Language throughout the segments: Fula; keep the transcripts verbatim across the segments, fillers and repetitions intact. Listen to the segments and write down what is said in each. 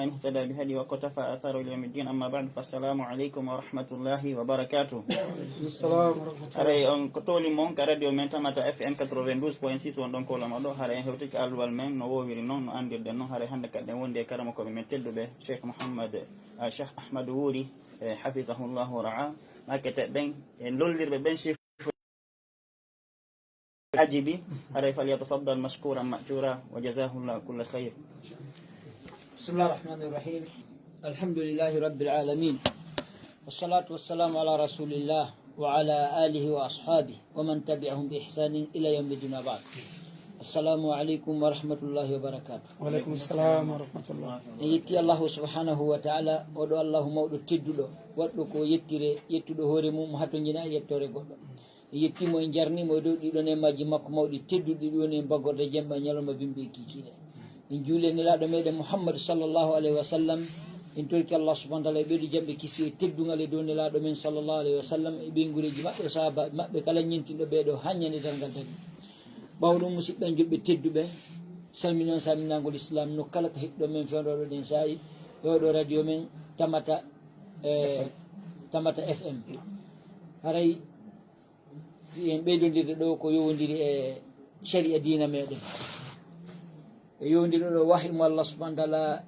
اهتدى بهدي واقتفى آثاره إلى يوم الدين. أما بعد، فالسلام عليكم ورحمة الله وبركاته. السلام ورحمة الله. Haray on ko towli mon ka radio men Tamata F M quatre-vingt-douze point six, won ɗon kowla ma ɗo. Haray en hewtike alluwal men no wowiri non, no anndirɗen non. Haray hannde kadi en wondi e karamokooɓe men tedduɓe, Cheikh Mouhammad, ah, Cheikh Ahmad Wuri, eh, hafizahullahu wa ra'a. Makkete ɓen e lollirɓe ɓen Cheikh Ajibi. Haray, فليتفضل مشكورا مأجورا وجزاه الله كل خير. بسم الله الرحمن الرحيم. الحمد لله رب العالمين. والصلاة والسلام على رسول الله وعلى آله وأصحابه ومن تبعهم بإحسان إلى يوم الدين، وبعد. السلام عليكم ورحمة الله وبركاته. وعليكم السلام ورحمة الله. En yetti Allahu subhanahu wa ta'ala, oɗo Allahu mawɗo tedduɗo, waɗɗo ko yettire, yettuɗo hoore mum, hatonjina e yettore goɗɗo. En yettimo, en jarnimo e dow ɗiɗo neemaji makko mawɗi tedduɗi, ɗi woni en baggorde jemma e ñalawma bimbi e kikiɗe. En juuli e Nelaaɗo meɗen Muhammad sallallahu alayhi wa sallam. En torki Allah subhanahu wa ta'ala e ɓeydu jamɓe kisi e teddungal e dow Nelaaɗo men sallallahu alayhi wa sallam, e ɓeyngureeji maɓɓe, e sahaba maɓɓe kala ñentinɗo ɓeeɗo haa ñande darngal dañi. Ɓaawo ɗum, musidɓe en julɓe tedduɓe, salminon salminangol Islam no kala ka heɗɗo men fewndo ɗo ɗen saa'i e oɗo radio men Tamata, e Tamata F M. Haray fi en ɓeydondirde ɗo ko yowondiri e shari'a diina meɗen. E yowondiri ɗo wahyi mo Allah subhanahu wa ta'ala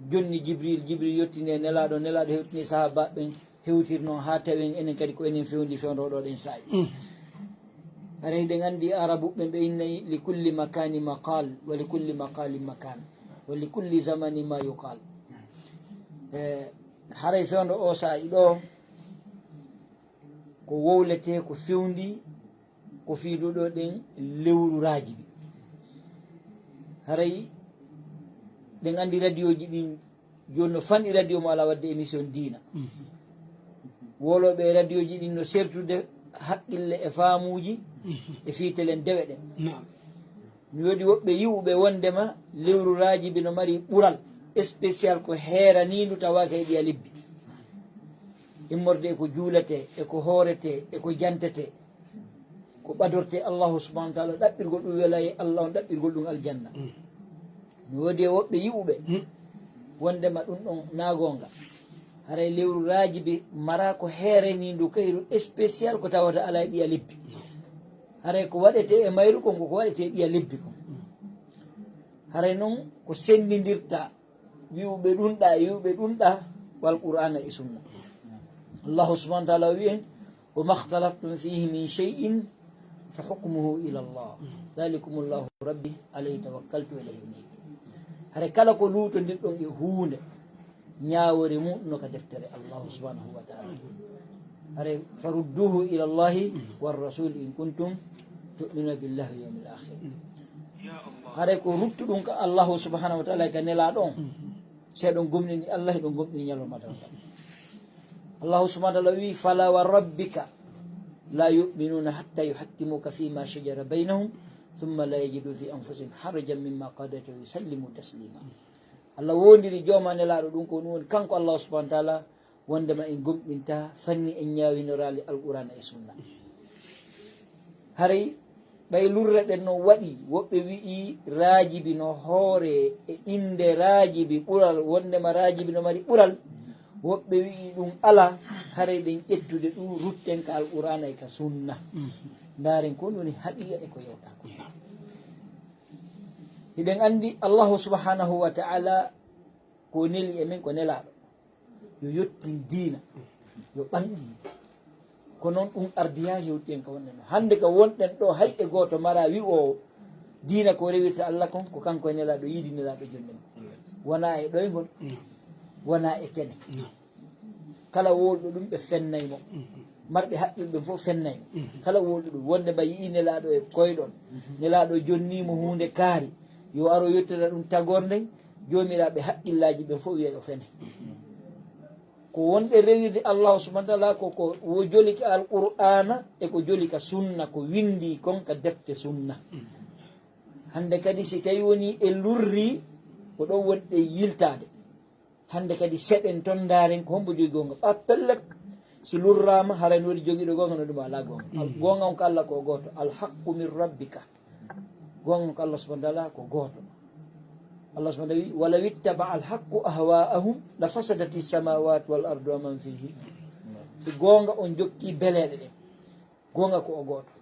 jonni Jibril, Jibril yottini e Nelaaɗo, Nelaaɗo hewtini sahaba ɓen, hewtiri noon haa tawi en enen kadi ko enen fewndi fewndo ɗo ɗen saa'i. Haray ɗen anndi Arabu ɓen ɓe innay: "Li kulli makani maqal, wa li kulli maqali makan, wa li kulli zamani ma yuqal." E haray fewndo o saa'i ɗo ko wowletee, ko fewndi, ko fii ɗo ɗen lewru raajibi. Haray ɗen anndi radioji ɗin jooni no fanɗi radio mo alaa waɗde émission diina. Wowlooɓe e radioji ɗin no sertude haqqille e faamuuji e fii telen dewe ɗen. Naam. Mi woodi woɓɓe yi'uɓe wondema lewru raajibi no mari ɓural spécial ko heeraniindu tawaaka e ɗiya lebbi. Immorde e ko juuletee, e ko hooretee, e ko jantetee, ko ɓadortee Allahu subhanahu wa ta'ala, ɗaɓɓirgol ɗum wela e Allah on, ɗaɓɓirgol ɗum aljanna. No woodi e woɓɓe yi'uɓe wondema ɗum ɗon na goonga. Haray lewru raajibi mara ko heeraniindu kayru spécial ko tawata alaa e ɗiya lebbi. Haray ko waɗetee e mayru kon ko ko waɗetee e ɗiya lebbi kon. Haray non ko senndindirta wi'uɓe ɗum ɗa e wi'uɓe ɗum ɗa ko Alqur'aana e Sunna. Allahu subhanahu wa ta'ala wi'i en: "Wa ma ikhtalaftum fihi min shay'in fa hukmuhu ila Allah. Dhalikumullahu rabbi alayhi tawakkaltu wa ilayhi unib." Haray kala ko luutondirɗon e huunde, ñaawore mum no ka deftere Allahu subhanahu wa ta'ala. Haray: "Farudduhu ila Allahi war rasul in kuntum tu'minuna billahi wal yawmil akhir." Haray ko ruttuɗum ka Allahu subhanahu wa ta'ala e ka Nelaaɗo on, si eɗon gomɗini Allah, eɗon gomɗini ñalawma darngal. Allahu subhanahu wa ta'ala wi'i: "Fala wa rabbika la yu'minuna hatta yuhakkimuka fima shajara baynahum thumma la yajidu fi anfusihim harajan mimma qadayta wa yusallimu taslima." Allah wondiri jooma Nelaaɗo, ɗum ko ɗum woni kanko Allahu subhanahu wa ta'ala, wondema en gomɗinta fanni en ñaawinoraali Alqur'aana e Sunna. Haray ɓay lurre ɗen no waɗi, woɓɓe wi'i raajibi no hoore e innde raajibi ɓural, wondema raajibi no mari ɓural, woɓɓe wi'i ɗum alaa. Haray ɗen ƴettude ɗum rutten ka Alqur'aana e ka Sunna, ndaaren ko woni haqiiqa e ko yewtaa ko. Hiɗen anndi Allahu subhanahu wa ta'ala ko neli e men ko Nelaaɗo, yo yottin diina, yo ɓanɗin. Ko noon ɗum ardi haa hewti en ka wonɗen ɗo. Hannde ka wonɗen ɗo, hay e gooto mara wi'oowo diina ko rewirta Allah kon, ko kanko e Nelaaɗo yiɗi, Nelaaɗo jonnde mum. Wonaa e ɗoyngol, wonaa e kene. Kala wowluɗo ɗum, ɓe fennay mo. Marɓe haqqil ɓen fof fennay mo. Kala wowluɗo ɗum, wonde mba yi'i Nelaaɗo e koyɗol, Nelaaɗo jonnii mo huunde kaari, yo aro yettira ɗum tagornde, joomiraaɓe haqqillaaji ɓen fof wi'ay o fenay. Ko wonɓe rewirde Allahu subhanahu wa ta'ala ko, ko wo joli ka Alqur'aana e ko joli ka Sunna, ko winndii kon ka defte Sunna. Hannde kadi, si tawi wonii e lurri, ko ɗon wonɗen yiltaade. Hannde kadi, seɗen ton, ndaaren ko hombo jogi goonga. Ɓa pellet, si lurraama, haray no woodi jogiiɗo goonga, no ɗum alaa goonga. Al-, goonga on ko Allah ko gooto. Al-haqqu min rabbika. Goonga on ko Allah subhanahu wa ta'ala ko gooto. Allah subhanahu wa taala wi, "Walaw ittaba al haqqu ahwaahum la fasadati samawati wal ardu wa man fihi." Si goonga on jokki beleeɗe ɗen, goonga ko o gooto.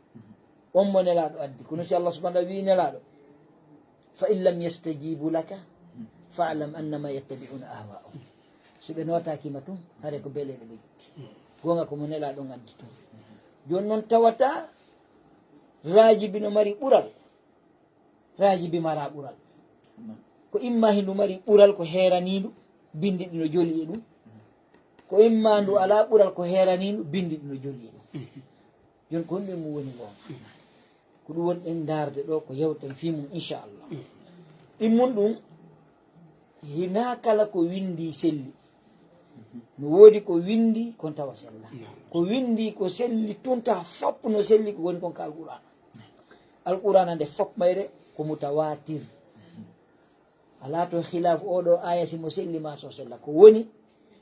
On mo Nelaaɗo addi. Kono si Allah subhanahu wa taala wi Nelaaɗo, "Fa in lam yastajibu laka, fa'lam annama yattabi'una ahwaahum." Si ɓe nootaaki ma tun, hare ko beleeɗe ɓe jokki. Goonga ko mo Nelaaɗo on addi tun. Jooni non tawata raajibi no mari ɓural. Raajibi mara ɓural. Ko imma hindu mari ɓural ko heeraniindu, bindi ɗi no joli e ɗum. Ko imma ndu alaa ɓural ko heeraniindu, bindi ɗi no joli e ɗum. Jooni ko honɗum mo woni goonga? Ko ɗum wonɗen ndaarde ɗo, ko yewten fii mum, inchallah. Ɗimmun ɗum, hinaa kala ko windi selli. No woodi ko windi kon tawa sella. Ko windi ko selli tun tawa fop no selli ko woni kon ka Alqur'aana. Alqur'aana nde fop mayre ko mutawaatir. Alaa to khilaf oo ɗoo aaya si mo selli maa so sella. Ko woni,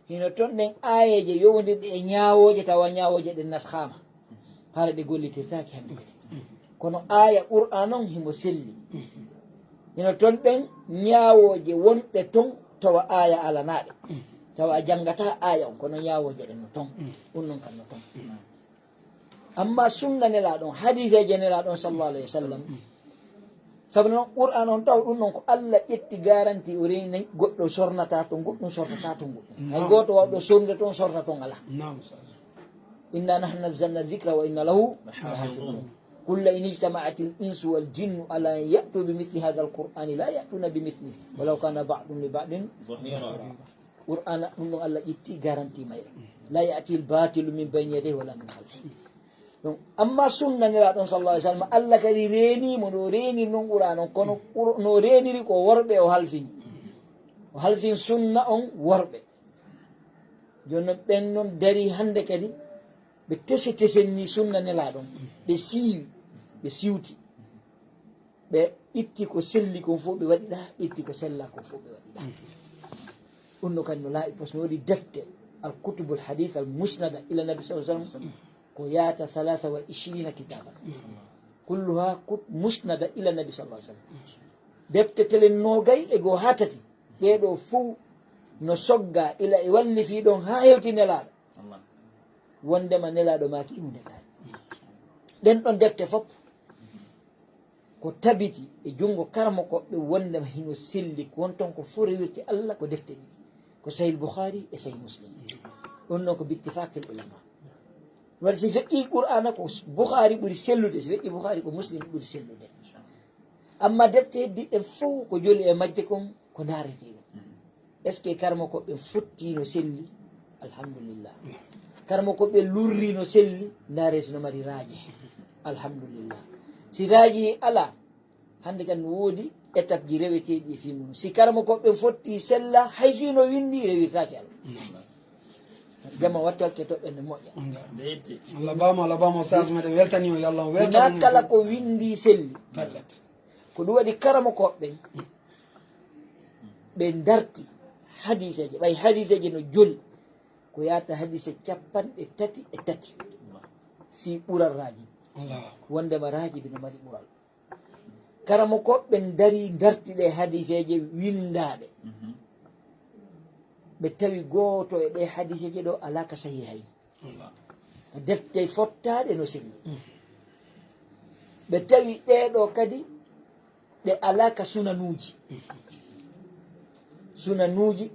hino ton ɗen aayeeje yowondirɗe e ñaawooje tawa ñaawooje ɗen naskhaama. Hara ɗe gollitirtaake hannde kadi. Kono aaya Qur'aan on himo selli. Hino ton ɗen ñaawooje wonɗe ton tawa aaya alanaa ɗe. Tawa a janngataa aaya on, kono ñaawooje ɗen no ton. Ɗum non kan no ton. Amma sunna Nelaaɗo on, hadiiseeje Nelaaɗo on sallallahu alayhi wa sallam. Sabu non Qur'aan on taw ɗum non ko Allah ƴetti garanti o reeni goɗɗo sornataa ton goɗɗum, sortataa ton goɗɗum. Hay gooto wawɗo sornude ton, sorta ton alaa. Naam, Ustaz. "Inna nahnu nazzalna dhikra wa inna lahu lahafizun." "Qul la in ijtama'atil insu wal jinnu ala an ya'tu bi mithli hadha al-Qur'ani la ya'tuna bi mithlihi wa law kana ba'duhum li ba'din zahira." Qur'aana ɗum ɗon Allah ƴetti garanti mayre. "La ya'til batilu min bayni yadayhi wala min khalfihi." Donc, amma sunna Nelaaɗo on sallallahu alayhi wa sallam, Allah kadi reeni mo no reeni non Qur'aana on, kono Qur-, no reeniri ko worɓe o halfini. O halfini sunna on worɓe. Jooni non ɓen non dari hannde kadi, ɓe tese tesenni sunna Nelaaɗo on. Ɓe siiwi, ɓe siwti. Ɓe itti ko selli kon fof ɓe waɗi ɗa, ɓe itti ko sella kon fof ɓe waɗi ɗa. Ɗum no kadi no laaɓi, parce que no waɗi defte, al kutubul hadith al musnada ila nabi sallallahu alayhi wa sallam, ko yaata thalatha wa ishrina kitaban. Kulluha kut-, musnada ila nabi sallallahu alayhi wa sallam. Defte telen noogay e goo haa tati. Ɗee ɗoo fof no sogga ila e wallifii ɗon haa hewti Nelaaɗo. Wondema Nelaaɗo maaki huunde kaari. Ɗen ɗon defte fof ko tabiti e junngo karamokooɓe wondema hino selli, ko won ton ko fof rewirte Allah ko defte ɗiɗi. Ko Sahih Bukhari e Sahih Muslim. Ɗum noon ko bittifaqil ulama. Waɗi si feƴƴi Qur'aana ko Bukhari ɓuri sellude, si feƴƴi Bukhari ko Muslim ɓuri sellude. Amma defte heddiɗe ɗen fof ko joli e majje kon ko ndaareteeɗum. Est-ce que karamokooɓe ɓen fotti no selli? Alhamdulillah. Karamokooɓe ɓen lurri no selli? Ndaare si no mari raaje. Alhamdulillah. Si raaje alaa, hannde kan no woodi étape ji reweteeɗi e fii mum. Si karamokooɓe ɓen fotti sella, hay fii no winndi rewirtaake Allah. Jama wattu hakke toɓɓe ne moƴƴa. Allah bama, Allah bama, Oustaz meɗen weltani o, yo Allah weltan. Hinaa kala ko winndi selli. Pellet. Ko ɗum waɗi karamokooɓe ɓen ɓe ndarti hadiiseeje, ɓay hadiiseeje no joli, ko yaata hadiise capanɗe tati e tati fii ɓural raajibi. Wondema raajibi no mari ɓural. Karamokooɓe ɓen ndarii ndarti ɗe hadiiseeje winndaaɗe. Ɓe tawi gooto e ɗe hadiiseeje ɗoo alaa ka sahiihayn. Ka defte fottaaɗe no selli. Ɓe tawi ɗee ɗoo kadi ɗe alaa ka sunanuuji. Sunanuuji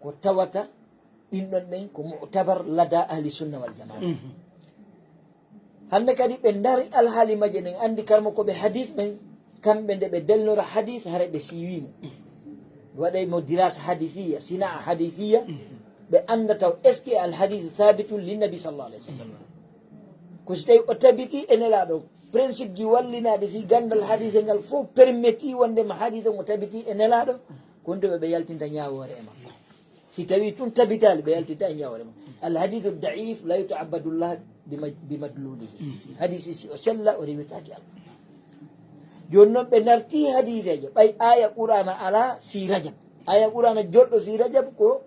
ko tawata ɗin ɗon ɗen ko mu'tabar lada ahli sunna wal jamaa. Hannde kadi ɓe ndari alhaali majje ɗen, anndi karamokooɓe hadiis ɓen, kamɓe nde ɓe delnora hadiis, hara ɓe siiwii mo. Ɓe waɗay mo dirasa hadiisiya, sinaa hadiisiya, ɓe annda taw est-ce que al hadiisu saabitun lin nabi sallallahu alayhi wa sallam. Ko si tawi o tabitii e Nelaaɗo, principe ji wallinaaɗi fii ganndal hadiise ngal fof permettii wondema hadiise on o tabitii e Nelaaɗo, ko honɗum ɓe yaltinta ñaawoore e makko. Si tawi tun tabitaali, ɓe yaltinta e ñaawoore makko. Al hadiisu da'iif la yuta'abbadu Allah bi ma-, bi madlulihi. Hadiisi si o sella, o rewirtaake Allah. Jooni non ɓe ndartii hadiiseeje, ɓay aaya Qur'aana alaa fii Rajab. Aaya Qur'aana jolɗo fii Rajab ko,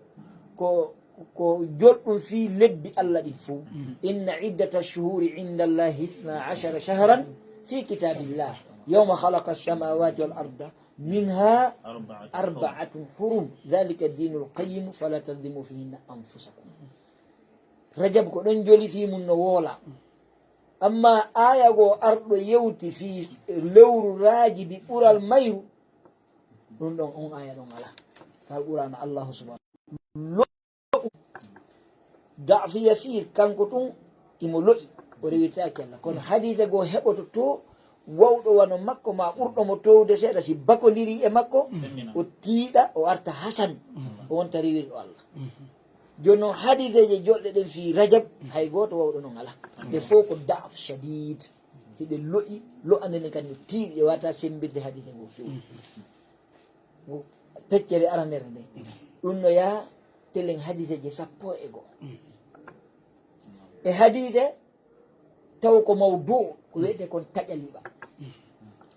ko, ko jolɗum fii lebbi Allah ɗin fof. Inna iddata shuhuri inda Allahi ithna ashara shahran fi kitabillah. Yawma khalaqa as-samawati wal arda منها أربعة حرم ذلك الدين القيم فلا تظلموا فيهن أنفسكم. Rajab ko ɗon joli fii mum no woola. Amma aaya goo arɗo yewti fii lewru Raajibi ɓural mayru, ɗum ɗon on aaya ɗon alaa. Ka Alqur'aana Allaahu subhaanahu Da'fu yasiir, kanko tun imo lo'i, o rewirtaaki Alla. Kono hadiise goo heɓoto to wawɗo wano makko, maa ɓurɗo mo towde seeɗa, si bakondirii e makko, o tiiɗa, o arta hasan, o wonta rewirɗo Alla. Jooni non, hadiiseeje joɗɗe ɗen fii Rajab, hay gooto wawɗo non alaa. Ɗe fow ko da'f shadiid. Hiɗe lo'i, lo'ande nden kadi no tiiɗi, ɗe waawataa semmbirde hadiise goo few. Ngo peccere aranere nde. Ɗum no yaha telen hadiiseeje sappo e go'o. E hadiise taw ko mawdu, ko wi'etee kon taƴa liɓa.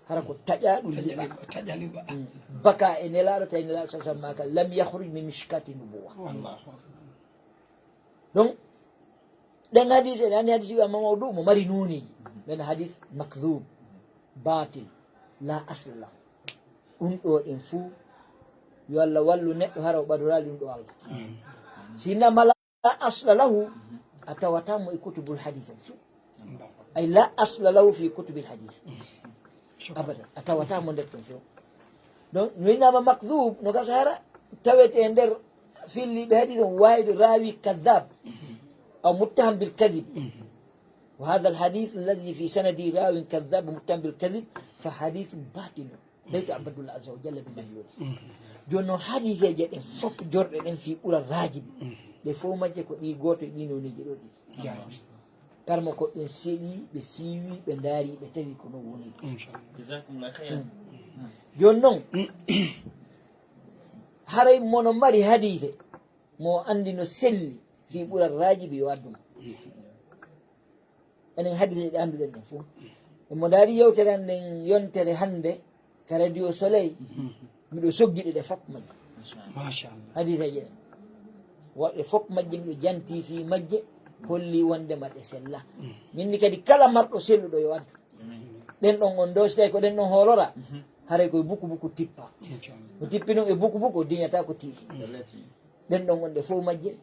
Hara ko taƴa ɗum liɓa. Taƴa liɓa. Mm. Baka e Nelaaɗo, tawi Nelaaɗo sallallahu alayhi wa sallam maaka, "Lam yakhruj min mishkati nubuwwa." Allahu akbar. Donc, ɗen hadiise, ɗen hadiise wi'ama mawdu, mo mari nuuneeji. Nden hadiis makdhub, baatil, la asla lahu. Ɗum ɗoo ɗen fuu, yo Alla wallu neɗɗo hara o ɓadoraali ɗum ɗoo Alla. Si innama la asla lahu, a tawataa mo e kutubul hadiis en fuu. Ay la asla lahu fi kutubil hadiis. Abadan, a tawataa mo nder ton few. Donc, no innama makdhub, no gasa hara tawete e nder filliiɓe hadiis on, waawiɗo raawi kadhab, aw muttaham bil kadhib. وهذا الحديث الذي في سنده راو كذاب متهم بالكذب فحديث باطل. لا يتعبد الله عز وجل بمخلوق. Jooni non, hadiiseeje ɗen fof jorɗe ɗen fii ɓural Raajibi, ɗe fof majje ko ɗi gooto e ɗi nooneeji ɗoo ɗiɗi. Jaaraama. Karmo ko ɓen seeɗi, ɓe siiwi, ɓe ndaari, ɓe tawi ko non woni. Inchallah. Jazakumullah khairan. Jooni non, haray mo no mari hadiise, mo anndi no selli fii ɓural Raajibi, yo addu mo. Enen hadiiseeje ɗe annduɗen ɗen fof. Emo ndaari yewtere an nden yontere hannde ka Radio Soleil. Miɗo soggiɗe ɗe fof majje. Machallah. Hadiiseeje ɗen. Waɗɗe fof majje miɗo jantii fii majje, holli wonndema ɗe sella. Min ni kadi kala marɗo selluɗo yo addu. Ɗen ɗon on ɗoo, si tawi ko ɗen ɗon hoolora, haray koye buku buku tippa. Inchallah. Ko tippi non e buku buku, o diñataa ko tiiɗi. Ɗen ɗon on ɗe fof majje,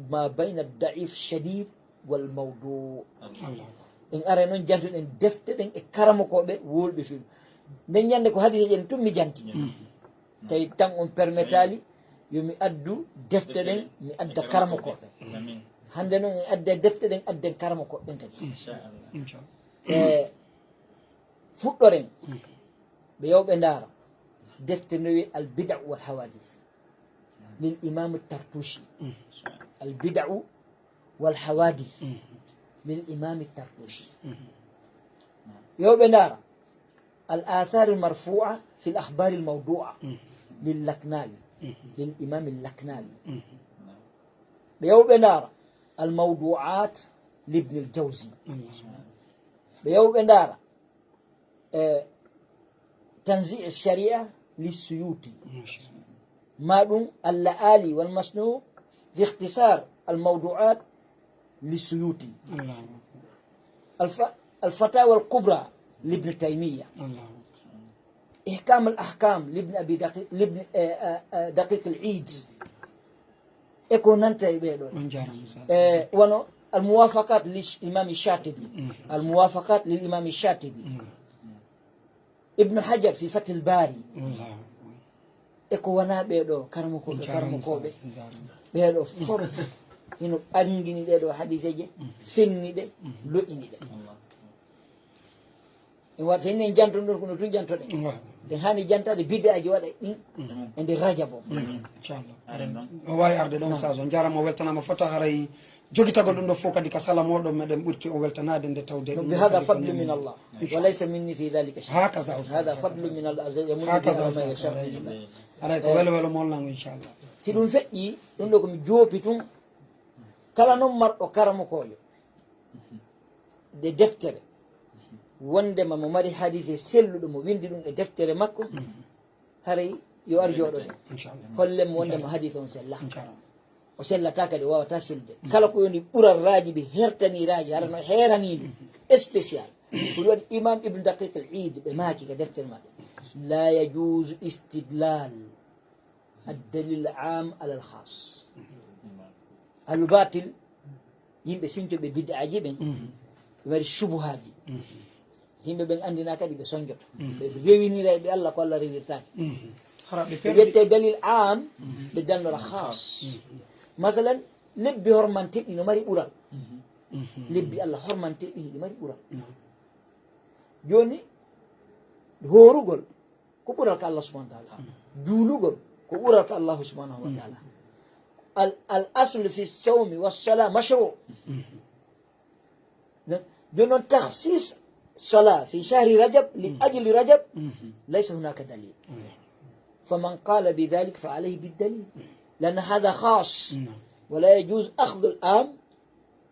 ma bayna da'if shadid wal mawdu. Allah. En aray non jantuɗen defte ɗen e karamokooɓe wowluɓe fii ɗum. Nden ñannde ko hadiiseeje ɗen tun mi janti. Tawi tan on permetaali yo mi addu defte ɗen, mi adda karamokooɓe. Hannde non en adda defte ɗen, adden karamokooɓe ɓen kadi. Inchallah. E fuɗɗoren, ɓe yaw ɓe ndaara defte no wi'ee Al Bida'u wal Hawadith lil Imam Tartushi. Al Bida'u wal Hawadith lil Imam Tartushi. Ɓe yaw ɓe ndaara Al Athar al Marfu'a fi al Akhbar al Mawdu'a lil Laknawi, lil Imam al Laknawi. Ɓe yaw ɓe ndaara Al Mawdu'at li Ibn al Jawzi. Ɓe yaw ɓe ndaara e, Tanzi' al-Shari'a li Suyuti. Machallah. Ma ɗum Al-La'ali wal Masnu' fi ikhtisar al-mawdu'at li Suyuti. Allahu akbar. Al-Fa-, Al-Fatawa al-Kubra li Ibn Taymiyyah. Allahu akbar. Ihkam al-Ahkam li Ibn Abi Daqiq, li Ibn, eh, eh, eh, Daqiq al-Eid. E ko nanta e ɓee ɗoo. On jaaraama, Ustaz. E wano Al-Muwafaqat li Sh-, Imam Shatibi. Mm. Al-Muwafaqat lil Imam Shatibi. Mm. Ibn Hajar fi Fathil Bari. Mm. E ko wonaa ɓee ɗoo, karamokooɓe, on jaaraama, karamokooɓe. Ustaz. On jaaraama. Ɓee ɗoo fof hino ɓanngini ɗee ɗoo hadiiseeje, mm, fenni ɗe, mm, lo'ini ɗe. Mm. En waɗa, so en janton ɗon, kono tun jantoɗen. Wa. En haani jantaade bid'aaji waɗa ɗin, mm, e nder Rajab o. Mm, inchallah. Aɗa ɗon. O waawi arde ɗon, naam, Ustaz. On jaaraama, o weltanaama fota, haray jogitagol ɗum ɗo fof kadi ka sala mooɗon meɗen ɓurti o weltanaade nde tawde ɗum ɗo kadi ko neema. Bi hada fadlu min Allah. Inchallah. Wa laysa minni fi dhalika shay. Hakaza, Ustaz. Hada fadlu min Allah azza wa jalla. Hakaza, Ustaz. Haray ko welo welo mo lango, inchallah. Si ɗum feƴƴi, ɗum ɗo ko mi joopi tun, kala non marɗo karamokoojo, nde deftere, wondema mo mari hadiise selluɗo, mo windi ɗum e deftere makko, haray yo ar jooɗoɗen. Inchallah. Hollen mo wondema hadiise on sella. Inchallah. O sellataa kadi, o waawataa sellude. Kala ko woni ɓural Raajibi, hertanii Raajibi, hara no heeranii ndu, spécial. Ko ɗum waɗi Imam Ibn Daqiq al-Eid, ɓe maaki ka deftere maɓɓe. لا يجوز استدلال الدليل العام على الخاص. Ahlul batil, yimɓe sincoɓe bid'aaji ɓen, ɓe mari subuhaaji. Yimɓe ɓen anndinaa kadi ɓe sonjoto. Ɓe rewinira e ɓe Allah ko Allah rewirtaake. Hara ɓe ɓe perdi. Ƴette dalil am, ɓe dannora khas. Masalan, lebbi hormanteɗi no mari ɓural. Lebbi Allah hormanteɗi hiɗi mari ɓural. Jooni, hoorugol ko ɓural ka Allah subhanahu wa ta'ala. Juulugol ko ɓural ka Allah subhanahu wa ta'ala. Al, al aslu fi sawmi wa sala mashru. Jooni noon, takhsis sala fi shahri Rajab li ajli Rajab, laysa hunaka dalil. Faman qala bi dhalik fa alayhi bid dalil. Lianna hadha khas. Wa la yajuz akhdhu al am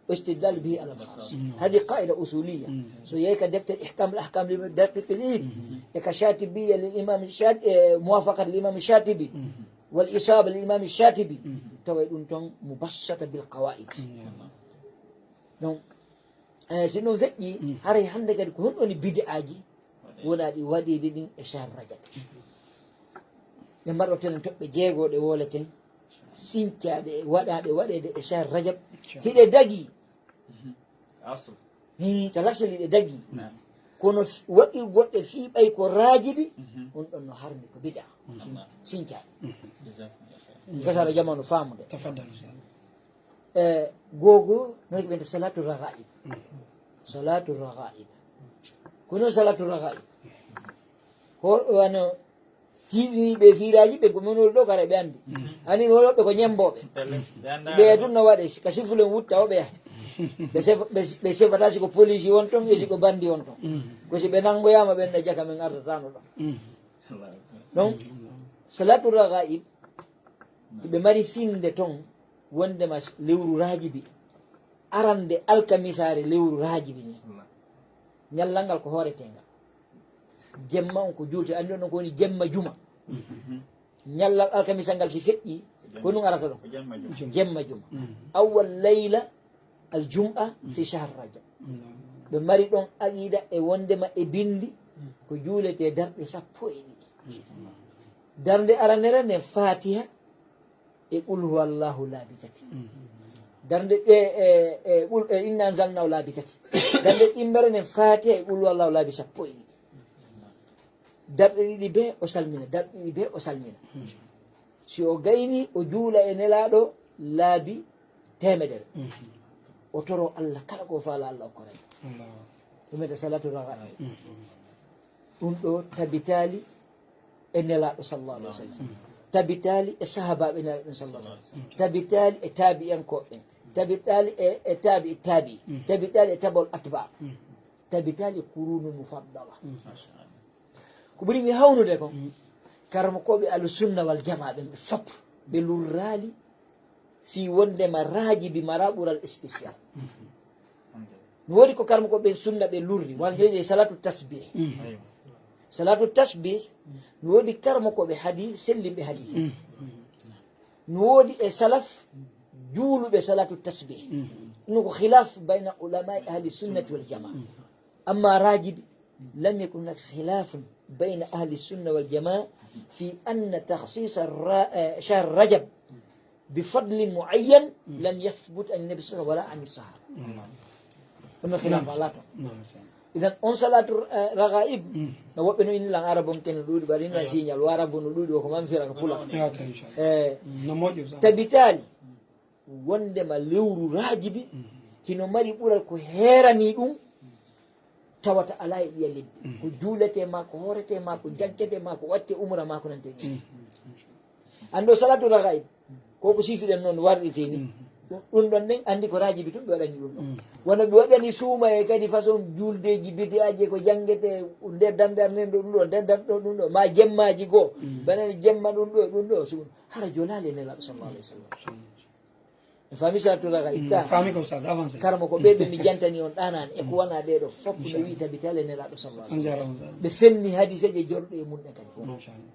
واستدلال به على الخاص. هذه قاعدة أصولية. So yehi ka defte Ihkam al-Ahkam li Daqiq al-Eid, e ka Shatibiya lil Imam Shat-, eh, Muwafaqat lil Imam Shatibi, wal Isaba lil Imam Shatibi, taway ɗum ton mubassata bil qawaid. Donc, eh, si ɗum feƴƴi, haray hannde kadi ko honɗum woni bid'aaji wonaaɗi waɗeede ɗin e shahru Rajab? Ɗe mbaɗoten toɓɓe jeego ɗe woleten, sincaaɗe e waɗaaɗe waɗeede e shahru Rajab. Hiɗe dagii. Asl. Hi, ka lasli ɗe dagii. Naam. Kono f-, waɗir goɗɗe fii ɓay ko raajibi, on ɗon no harmi ko bid'a. Sin-, sincaaɗe. Jazakumullah khair. Gasara jamanu faamude. Tafaddal, ustaz. Eh, googo, no ɓe mbiyata salatu raghaib. Salatu raghaib. Ko non salatu raghaib? Ko wano tiiɗiniiɓe fiiraaji ɓe, ko min woni ɗo, kara ɓe anndi. Ani no woɗɓe ko ñembooɓe. Ɓe anndi. Ɓe tun no waɗe, si-, ka sifulen wutta o ɓe yaha. Ɓe sef-, ɓe, ɓe sefata si ko poliisi won ton, e si ko banndi won ton. Ko si ɓe nanngoyaama, ɓen na jaka men artatano ɗo. Donc, salatu raghaib, ɓe mari finnde ton, wondema lewru raajibi, arande alkamisaare lewru raajibi ni. Ñallal ngal ko hooreteengal. Jemma on ko juulte, anndi on ko woni jemma juma. Ñallal alkamisa ngal si feƴƴi, ko ɗum arata ɗon. Ko jemma juma. Jemma juma. Awwal layla al jum'a fi shahr Rajab. Ɓe mari ɗon aqida e wondema e binndi ko juuletee darɗe sappo e ɗiɗi. Darnde aranere nden Fatiha e Qul huwallahu laabi tati. Darnde, e, e, e, Qul, e, Inna anzalnahu laabi tati. Darnde ɗimmere nden Fatiha e Qul huwallahu laabi sappo e ɗiɗi. Darɗe ɗiɗi be o salmina, darɗe ɗiɗi be o salmina. Si o gayni, o juula e Nelaaɗo laabi teemedere. O toro Allah kala ko faala, Allah okkoray. Ɗum wiyete salatu raghaib. Ɗum ɗo tabitaali e Nelaaɗo sallallahu alaihi wasallam. Tabitaali e sahaabaaɓe Nelaaɗo sallallahu alaihi wasallam. Tabitaali e taabi'ankooɓe ɓen. Tabitaali e, e taabi'i taabi'i. Tabitaali e tabaul atba. Tabitaali e kurunu mufaddala. Ko ɓuri mi hawnude kon, karamokooɓe Ahlu Sunna wal Jamaa ɓen ɓe fop, ɓe lurraali fii wondema raajibi mara ɓural spécial. No woodi ko karamokooɓe ɓen Sunna ɓe lurri, wano jooni e salatu tasbih. Salatu tasbih, no woodi karamokooɓe hadi-, sellinɓe hadiis. No woodi e salaf juuluɓe salatu tasbih. Ɗum ko khilaf bayna ulama'i Ahli Sunnati wal Jamaa. Amma raajibi, لم يكن هناك خلاف بين أهل السنة والجماعة في أن تخصيص الر-، آه، شهر رجب بفضل معين لم يثبت عن النبي صلى الله عليه وسلم ولا عن الصحابة. Ɗum no khilaf alaa ton. Idan on salatu, eh, raghaib, no woɓɓe no inni lan arabon ken no ɗuuɗi, bari na signal, wa arabu no ɗuuɗi, o ko man fira ka pula. Ok, inchallah. Eh, no moƴƴo, sa. Tabitaali wondema lewru raajibi hino mari ɓural ko heerani ɗum, tawata alaa e ɗiya lebbi. Ko juuletee ma, ko hooretee ma, ko jaggete ma, ko watte umra ma, ko nante ɗum. Anndo salatu raghaib, ko ko sifiɗen noon warɗitee ni. Ɗum, ɗum ɗon nden anndi ko raajibi tun ɓe waɗani ɗum ɗon. Wano ɓe waɗani suumaye kadi façon juldeeji bid'aaji ko janngete nder danndar nden ɗo ɗum ɗo, nder dan-, ɗo ɗum ɗo, ma jemmaaji goo, bana jemma ɗum ɗo, ɗum ɗo, so hara jolaali e Nelaaɗo sallallahu alaihi wasallam. Mi faami salatu raghaib ka? Faami ko, Oustaz, avancez. Karamo ko ɓe ɓe mi jantani on ɗaanaani, e ko wona ɓee ɗo fof no wi'i tabitaali e Nelaaɗo sallallahu alaihi wasallam. On jarama, Oustaz. Ɓe fenni hadiiseeje jorɗe e mun ɗen kadi fof. Machallah.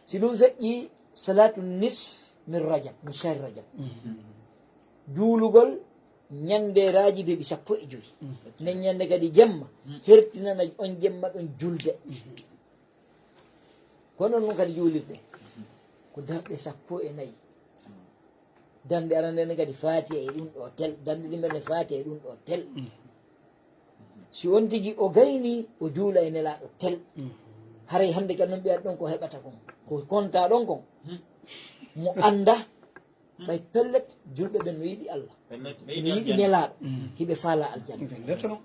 Si ɗum feƴƴi, salatu nisf min Rajab, min shahri Rajab. Juulugol ñande raajibi sappo e jowi. Nden ñande kadi jemma, hertinana on jemma ɗon julde. Kono noon kadi juulirde ko darɗe sappo e nayi. Darnde arande nde kadi faatiya e ɗum ɗo tel, darnde ɗimmere nde faatiya e ɗum ɗo tel. Si on tigi o gayni, o juula e nelaaɗo tel. Haray hannde kadi noon ɓiyat ɗon ko heɓata kon, ko konta ɗon kon, mo annda. Ɓay pellet, julɓe ɓen no yiɗi Allah, no yiɗi nelaaɗo, hiɓe faala aljanna.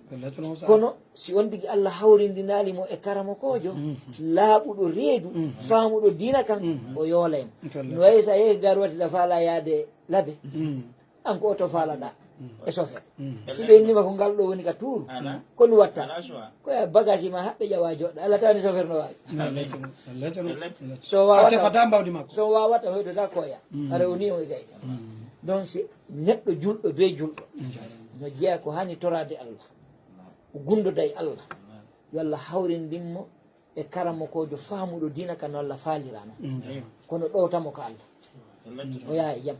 Kono si on tigi Allah hawrindinaali mo e karamokoojo laaɓuɗo reedu, faamuɗo diina kan, o yoolay mo. No wayi so a yehi gaar watti ɗa faala yaade labe, an ko oto faalaɗa e sofe. Si ɓe innima ko ngal ɗo woni ka tuuru, ko ɗum watta. Ko ya bagage ma haɓɓe ƴawa joɗɗo. Allah tawani sofer no wawi. So wawata, so wawata hoytota koya. Ara o ni on e gayɗe. Donc si neɗɗo julɗo be julɗo no jeeya ko hani torade Allah, o gundoda e Allah, yo Allah hawrindin mo e karamokoojo faamuɗo diina ka no Allah faalirano. Kono ɗowtamo ka Allah, o yaha e jam,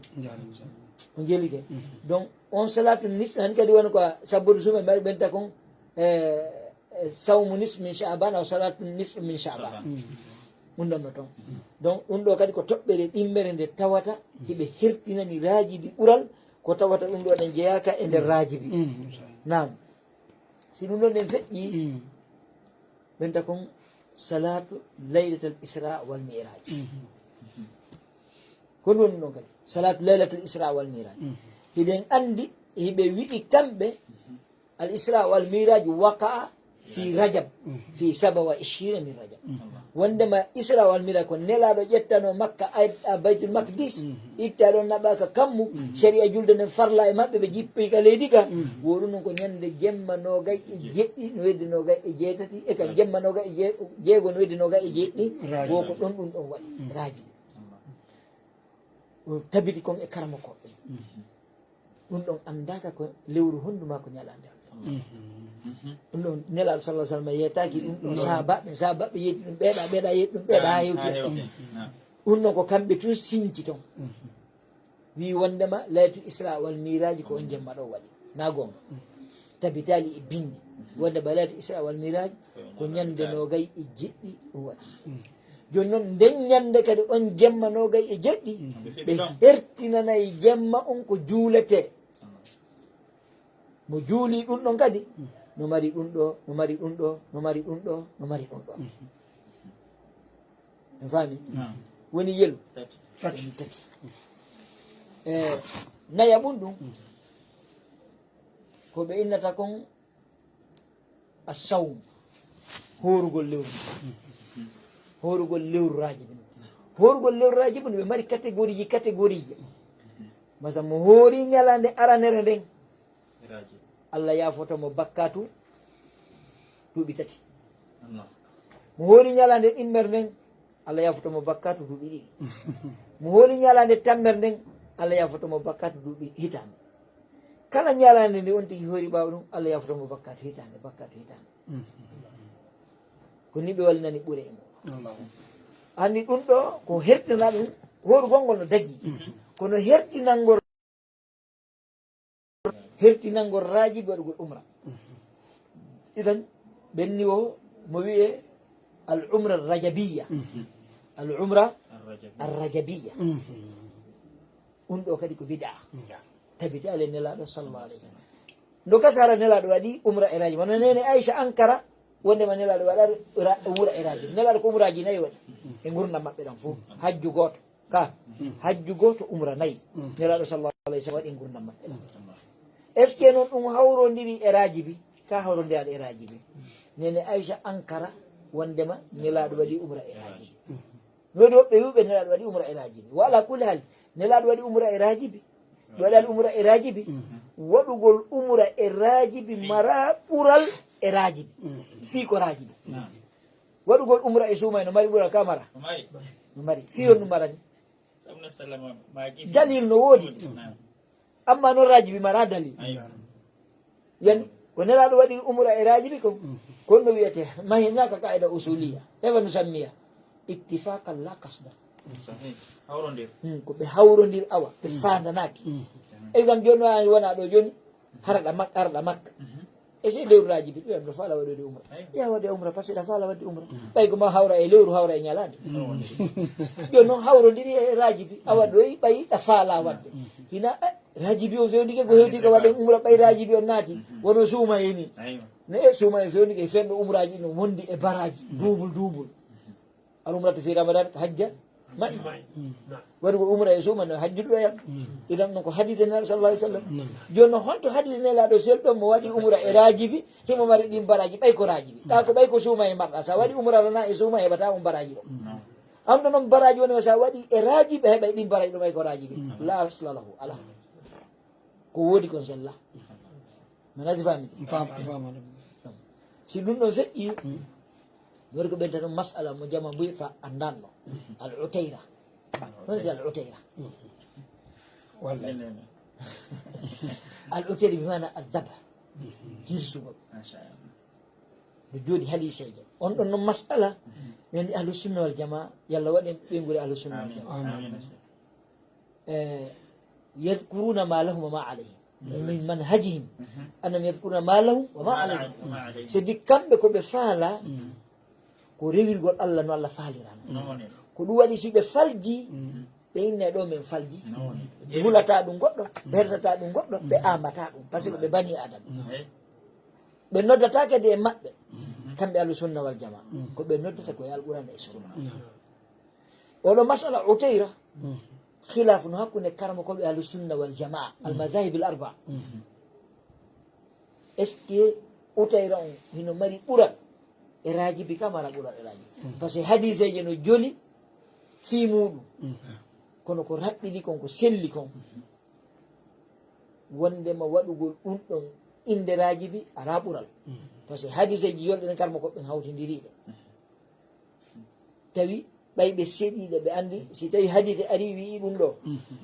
o jelike. Donc on salatu nisɓe han kadi woni ko sabbude suume mari ɓenta kon, e sawmu nisɓe min chaban aw salatu nisɓe min chaban. Ɗum ɗon no toon. Donc ɗum ɗo kadi ko toɓɓere ɗimmere nde tawata hiɓe hertinani raajibi ɓural, ko tawata ɗum ɗo ɗen jeyaka e nder raajibi. Naam. Si ɗum ɗon ɗen feƴƴi, ɓenta kon salatu laylatal isra wal miraj. Ko ɗum woni ɗon kadi salatu laylatal isra wal miraj. Hiɗen anndi hiɓe wi'i kamɓe al isra wal miraj waqa'a fi rajab, fi saba wa ishirina min rajab. Wondema isra wal miraj ko nelaɗo ƴettano makka a baytul makdis, itta ɗon naɓaka kammu. Shari'a julde nden farla e maɓɓe, ɓe jippi ka leydi ka. Wo ɗum ɗon ko ñande jemma nogay e jeɗɗi no weddi nogay e jeetati, e ka jemma nogay e jeego no weddi nogay e jeɗɗi. Wo ko ɗon ɗum ɗon waɗi raaji. O tabiti kon e karamokooɓe. Ɗum ɗon anndaka ko lewru honndu maa ko ñalaande Allah. Ɗum ɗon nelaaɗo sallallahu alaihi wasallam yeetaaki ɗum ɗon sahabaɓe, sahabaɓe yeeti ɗum ɓeeɗa ɓeeɗa yeeti ɗum ɓeeɗa haa hewti. Ɗum ɗon ko kamɓe tun sinci ton. Wi wondema laytu isra wal miraji ko on jemma ɗo waɗi. Na gonga? Tabitali e bindi wonde ba laytu isra wal miraji ko ñande nogay e jeɗɗi ɗum waɗi. Joni noon nden ñande kadi on jemma nogay e jeɗɗi ɓe hertinanay jemma on ko juulete. Mo juuli ɗum ɗon kadi no mari ɗum ɗo, no mari ɗum ɗo, no mari ɗum ɗo, no mari ɗum ɗo. En faami? Woni yelu? Woni tati. E naya ɓum ɗum ko ɓe innata kon assawm, horugol lewru. Horugol lewru raji bin. Horugol lewru raji bin ɓe mari catégorie ji catégorie ji. Masa mo hori ñalande aranere nden, Allah yafoto mo bakkatu duuɓi tati. Mo holi ñalaande ɗimmere nden, Allah yafoto mo bakkatu duuɓi ɗiɗi. Mo holi ñalaande tammere nden, Allah yafoto mo bakkatu duuɓi hitaande. Kala ñalaande nde on tigi hori ɓaawo ɗum, Allah yafoto mo bakkatu hitaande, bakkatu hitaande. Ko ni ɓe wallinani ɓure e mum. Anndi ɗum ɗo ko hertina ɗum, horugol ngol no dagi. Kono hertinangol hertinangol rajibi waɗugol umra. Idan ɓenni o mo wiye al umra rajabiya. Al umra arrajabiya. Ɗum ɗo kadi ko bida. Tabiti ale nelaɗo sallallahu alaihi wasallam. No kasara nelaɗo waɗi umra e rajibi wano nene aicha ankara. Wondema nelaɗo waɗa umra e rajibi, nelaɗo ko umraji nayi waɗi e gurdam maɓɓe ɗam fof. Hajju goto ka hajju goto umra nayi. Nelaɗo sallallahu alaihi wasallam waɗi gurdam maɓɓe ɗam. Est ce que noon ɗum hawrodiri e rajibi? Ka hawrodiraɗo e rajibi. Nene aicha ankara wondema nelaɗo waɗi umra e rajibi. No waɗi woɓɓe wiɓe nelaɗo waɗi umra e rajibi wa ala kulli hal. Nelaɗo waɗi umra e rajibi. Waɗal umra e rajibi. Waɗugol umra e rajibi mara ɓural e rajibi. Fii ko rajibi. Waɗugol umra e suuma no mari ɓural ka mara? No mari. Fii on ɗum marani? Dalil no woodi. Amma noon rajibi mara dalil. Yani ko nelaɗo waɗi umra e rajibi ko kon no wiyete mahinaka qaida usuliya ewa no sammiya ittifaqan la qasda. Ko ɓe hawrondir awa ɓe fandanaki. Exemple joni no ani wona ɗo joni haraɗa makka haraɗa makka E si lewru raajibi, ɗum no faala waɗude umra. Ya waɗe umra, parce que ɗa faala waɗde umra. Ɓay ko ma hawra e lewru, hawra e ñalaande. Jooni noon hawrodiri e raajibi, a waɗoyi ɓay ɗa faala waɗde. Hina, eh, raajibi on fewndike, ko hewti ko waɗen umra ɓay raajibi on naati. Wono suuma e ni. Ne e suuma e fewndike, fenɗo umraaji no wondi e baraaji. Duubul, duubul. Al umratu fi Ramadan ka hajja ma'i. Waɗugol umra e suuma no hajjuɗo yan. Idan noon ko hadise Nelaaɗo sallallahu alaihi wasallam. Jooni noon holto hadise Nelaaɗo selɗo mo waɗi umra e raajibi, himo mari ɗin baraaji, ɓay ko raajibi. Ɗa ko ɓay ko suuma e marɗa, sa waɗi umra rana e suuma heɓata on baraaji ɗo. An ɗo noon baraaji woni sa waɗi e raajibi, heɓay ɗin baraaji ɗo ɓay ko raajibi. La asla lahu, ala. Ko woodi kon sella. Mana si faami? Faam-, faama ɗum. Si ɗum ɗon feƴƴi, woni ko ɓenta ɗum masala mo jama buy fa anndanno. Al utayra. Wonde al utayra. Wallay. Al utayra bi maana al dhabh. Hirsugol. Machallah. Ɗo jooɗi haliseeje. On ɗon noon masala, ɓen ahlu sunna wal jamaa, yalla waɗen ɓeynguure ahlu sunna wal jamaa. Amin. Eh, yadhkuruna ma lahum wa ma alayhim. Min manhajihim. Annahum yadhkuruna ma lahum wa ma alayhim. C'est-à-dire kamɓe ko ɓe faala, ko rewirgol Allah no Allah faalirano. Ko ɗum waɗi si ɓe falji, ɓe inna ɗo men falji. Hulata ɗum goɗɗo, ɓe hersata ɗum goɗɗo, ɓe amata ɗum. Parce que ɓe bani Adam. Ɓe noddata kadi e maɓɓe, kamɓe ahlu sunna wal jamaa. Ko ɓe noddata ko e Alqur'an e sunna. Oɗo masala utayra, khilaf no hakkunde karama ko ɓe ahlu sunna wal jamaa, al madhahib al arba. Est-ce que utayra on hino mari ɓural e raajibi kam, ala ɓural e raajibi? Parce que hadiseeje no joli fii muuɗum. Kono ko raɓɓiɗi kon, ko selli kon. Wondema waɗugol ɗum ɗon innde raajibi ala ɓural. Parce que hadiseeji yolɗe ɗen karma ko ɓen hawtindiriɗe. Tawi ɓay ɓe seeɗiiɗe ɓe anndi, si tawi hadise ari wi'i ɗum ɗo.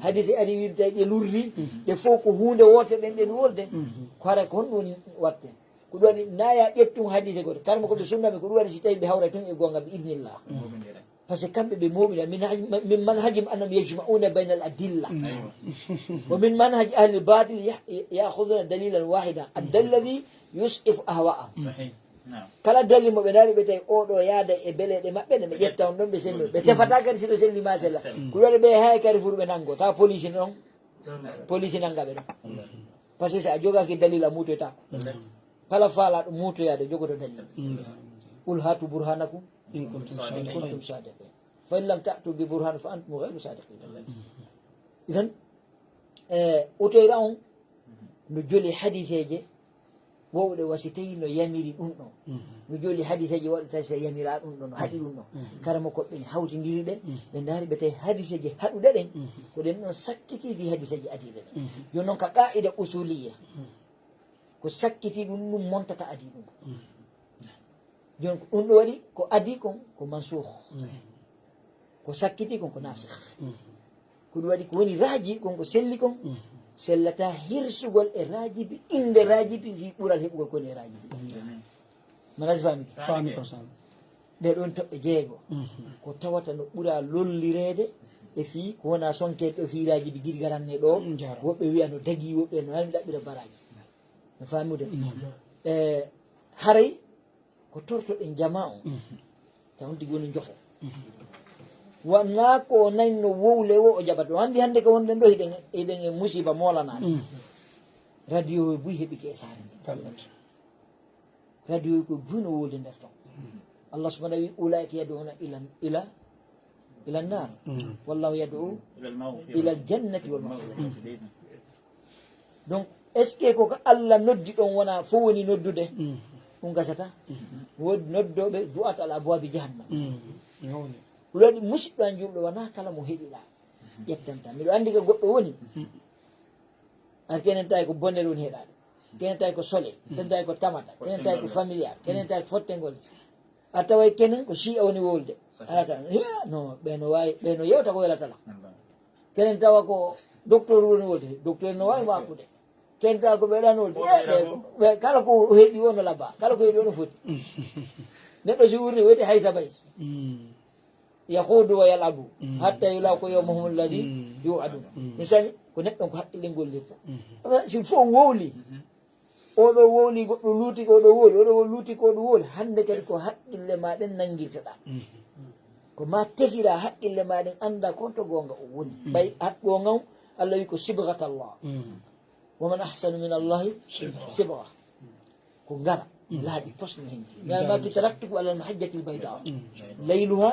Hadise ari wi'i tawi ɗe lurri, ɗe fof ko huunde woote ɗen ɗen wolde. Ko hara ko honɗum woni watte? Ko ɗum waɗi naya ƴettum hadise goto. Karma ko ɓe sunna ɓe, ko ɗum waɗi si tawi ɓe hawra tun e goonga bi idnillah. Parce que kamɓe ɓe mu'mina, min haj-, min manhajim annahum yajma'una bayna al adilla. Wa min manhaj ahli al batil yah-, ya'khudhuna dalilan wahidan. Adda alladhi yus'ifu ahwa'ahum. Kala dalil mo ɓe ndaari ɓe tawi oɗo yaada e beleɗe maɓɓe, ne ɓe ƴetta on ɗon ɓe selli. Ɓe tefata kadi si ɗo selli ma sella. Ko ɗum waɗi ɓe hay kadi furu ɓe nango. Tawa police non. Police nanga ɓe ɗon. Parce que si a jogaki dalil a mutoyta. Kala faalaɗo mutoyaade jogoto dalil. Qul hatu burhanakum. In kuntum sadiqin. Kuntum sadiqin. Fa in lam ta'tu bi burhan fa antum ghayru sadiqin. Idan, eh, utayra on no joli hadiseeje wowɗe wa si tawi no yamiri ɗum ɗon. No joli hadiseeje wowɗe tawi so yamira ɗum ɗon, no haɗi ɗum ɗon. Kara mo ko ɓe hawtindiri ɗe, ɓe ndaari ɓe tawi hadiseeje haɗuɗe ɗen, ko ɗen ɗon sakkitiiɗi hadiseeje adiiɗe ɗen. Jooni noon ka qaa'ida usuliya, ko sakkiti ɗum, ɗum montata adii ɗum. Jooni ko ɗum ɗo waɗi ko adii kon ko mansuukh. Ko sakkiti kon ko naasikh. Ko ɗum waɗi ko woni raaji kon ko selli kon, sellata hirsugol e raajibi, innde raajibi fii ɓural heɓugol ko woni e raajibi. Mana si faami? Faami ko san. Ɗee ɗoon toɓɓe jeego. Ko tawata no ɓura lollireede e fii ko wona sonkeede ɗo fii raajibi girgaranne ɗo. Woɓɓe wiya no dagii, woɓɓe no hani ɗaɓɓira baraaji. No faamude? E haray ko tortoɗen jamaa on, taw on tigi woni njofo. Wonaa ko o nani no wowle o, o jaɓata. O anndi hannde ko wonɗen ɗo, hiɗen, hiɗen e musiba moolanaaɗo. Radio o buy heɓike e saare nde. Radio o ko buy no wowlde nder ton. Allah subhanahu wa ta'ala wi, "Ulaika yad'una ila, ila, ila nar. Wallahu yad'u ila al-jannati wal maghfirah." Donc, est-ce que ko ka Allah noddi ɗon wona fof woni noddude? Ɗum gasata. Woodi noddooɓe du'at al abwabi jahannam. Ɗum waɗi musidɗo an julɗo wona kala mo heɗiɗa ƴettanta. Miɗo anndi ka goɗɗo woni. Ar kenen tawi ko bonere woni heɗaade. Kenen tawi ko sole. Kenen tawi ko tamata. Kenen tawi ko familial. Kenen tawi ko fottengol. A taway kenen ko si'a woni wolde. Alata. Hiya, no, ɓe no waawi, ɓe no yewta ko welata la. Kenen tawa ko docteur woni wolde. Docteur no waawi waakude. Kenen tawa ko ɓe ɗan wolde. Hiya, ɓe, ɓe, kala ko heɗi o no labba. Kala ko heɗi o no foti. Neɗɗo si wurni weti hay sabay. Yahudu wa yalabu. Hatta yulaqu yawmahum alladhi yu'adun. Misali, ko neɗɗo ko haqqille gollirta. Amma si fof wowli, Oɗo wowli, goɗɗo luuti, oɗo wowli, oɗo luuti, ko oɗo wowli. Hannde kadi ko haqqille ma ɗen nanngirtoɗaa. Ko ma tefira haqqille ma ɗen, annda ko to goonga o woni. Ɓay haqqo ngan, Allah wi ko sibghatallah. Wa man ahsanu min Allahi sibgha. Ko ngara, laaɓi pos no henti. Ngal maki taraktukum alal mahajjatil bayda. Layluha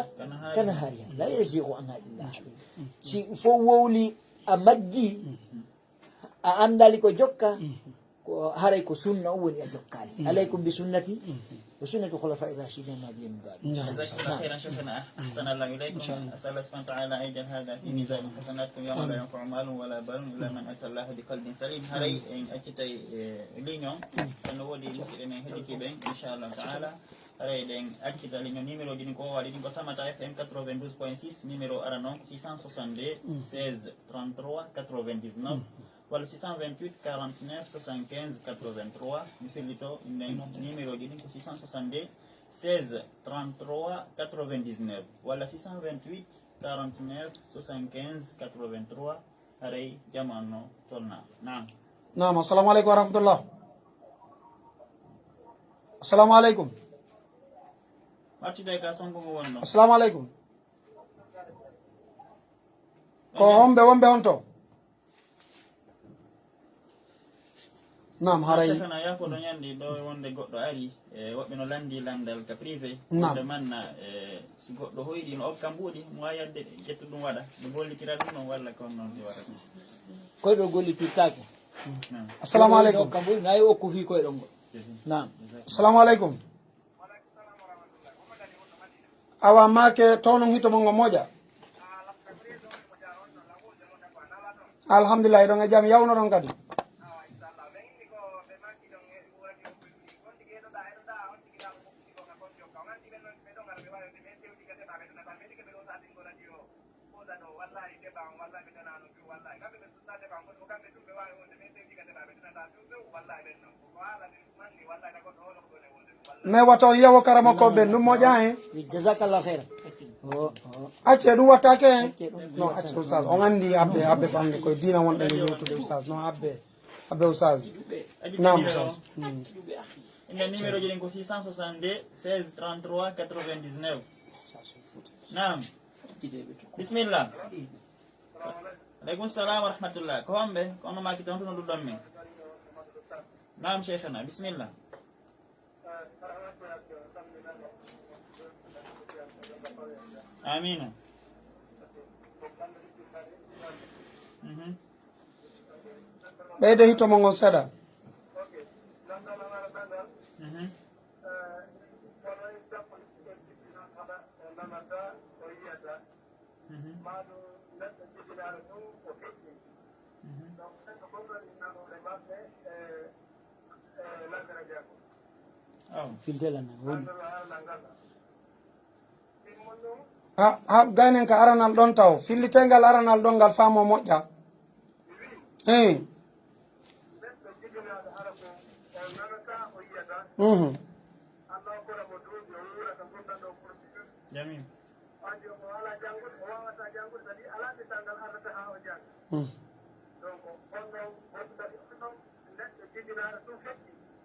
kanahariha. La yazighu anha illa halik. Si fof wowli a majji, a anndali ko jokka, ko haray ko sunna o woni a jokkaali. Alaykum bi sunnati, wa sunnati khulafa rashidin al-mahdiyyin min ba'di. Jazakallah khairan, shaykhana. Ahsanallahu ilaykum. As'alullah subhanahu wa ta'ala an yaj'al hadha fi mizan hasanatikum yawma la yanfa'u malun wala banun illa man ata Allah bi qalbin salim. Haray en accitay, eh, ligne on. Kono woodi musidɓe men heɗitiiɓe en, inchallahu ta'ala. Haray ɗen accita ligne on, numéro ji ɗin ko o waɗi ɗin ko Tamata F M quatre-vingt-douze point six, numéro arano ko six cent soixante-deux, seize, trente-trois, quatre-vingt-dix-neuf. Walla six cent vingt-huit, quarante-neuf, soixante-quinze, quatre-vingt-trois. Mi fellito, nden numéro ji ɗin ko six cent soixante-deux, seize, trente-trois, quatre-vingt-dix-neuf, walla six cent vingt-huit, quarante-neuf, soixante-quinze, quatre-vingt-trois. Haray jaman no tolna. Naam. Naam, assalamu aleykum wa rahmatullah. Assalamu aleykum. Wattude ka sonko ngo wonno. Assalamu aleykum. Ko homɓe wonɓe on to? Naam, haray. Shaykhana, yaa ko ɗo ñandi ɗo wonde goɗɗo ari, e woɓɓe no landi landal ka privé. Naam. Wonde manna, e si goɗɗo hoyɗi no okka mbuuɗi, mo wawi yadde ƴettu ɗum waɗa, no gollitira ɗum noon walla kon noon ɗi waɗata. Koyɗo gollitirtaake. Naam. Assalamu aleykum. Okka mbuuɗi, nayi okku fii koyɗo ngo. Naam. Assalamu aleykum. Awa maake townon hito mon ngo moƴa. Alhamdulillah, eɗon e jam, yawno ɗon kadi. Mais wata on yawo karamoko ɓen ɗum moƴa, hein. Jazakallah khairan. Acce ɗum wattake, hein. Non, acce oustaz, on andi abbe, abbe famde koye diina wonɗen e yewtude oustaz, non, abbe, abbe oustaz. Naam oustaz. Inde numéro ji ɗin ko six cent soixante-deux, seize, trente-trois, quatre-vingt-dix-neuf. Naam. Bismillah. Aleykum salam wa rahmatullah. Ko homɓe? Ko ono maki toon to nodduɗon min? Naam, Cheikhana, bismillah. Amina. Mhm. Ɓeyde hito mo ngon seeɗa. Mhm. Mhm. Mhm. Aw. Filtel anan woni. Ha, ha, gaynen ka aranal ɗon taw. Fillitengal aranal ɗon ngal faamo moƴƴa. Eh. Mhm. Jamil. Mhm.